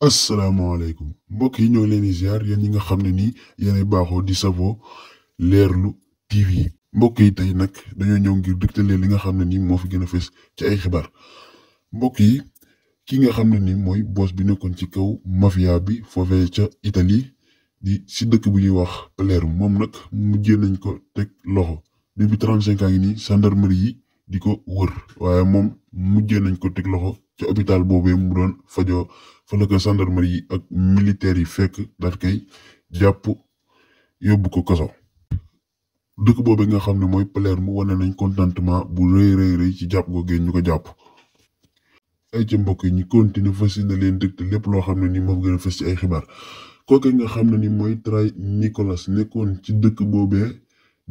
asalaamaaleykum mbokk yi ñoo ngi leen di ziar yéen ñi nga xam ne nii yéenay baaxoo di safoo leerlu TV mbokk yi tey nag dañoo ñëw ngir dëgtalee li nga xam ne nii moo fi gën a fës ci ay xibaar mbokk yi ki nga xam ne nii mooy boss bi nekkoon ci kaw mafia bi foofee ca Italie di si dëkk bu ñuy wax Palerme moom nag mujjee nañ ko teg loxo depuis 35 ans yi nii gendarmerie yi di ko wër waaye moom mujjee nañ ko teg loxo ci hôpital boobee mu doon fajoo fa la ko gendarmerie yi ak militaires yi fekk daal koy jàpp yóbbu ko kaso. dëkk boobee nga xam ne mooy Palerme wane nañ contentement bu rëy ci jàpp googee ñu ko jàpp. ay ca mbokk yi ñu continuer fas yéene leen dëgte lépp loo xam ne ni moo gën a fës ci ay xibaar kooke nga xam ne ni mooy Tray Nicolas nekkoon ci dëkk boobee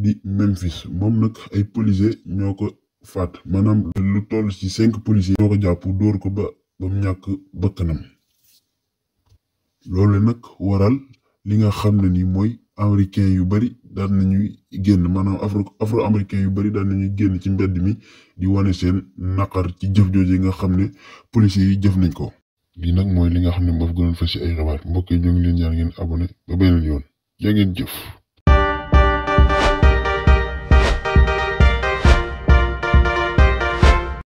di Memphis moom nag ay policiers ñoo ko faat maanaam lu toll ci 5 policiers ñoo ko jàpp dóor ko ba mu ñàkk bakkanam loolu nag waral li nga xam ne ni mooy américain yu bari daan nañuy génn maanaam afro américain yu bari daan nañuy génn ci mbedd mi di wane seen naqar ci jëf jooju yi nga xam ne policiers yi jëf nañ ko. lii nag mooy li nga xam ne moo fi gënoon fës ci ay xibaar mbokk yi ñu ngi leen ñaan ngeen abonné ba beneen yoon jaa ngeen jëf.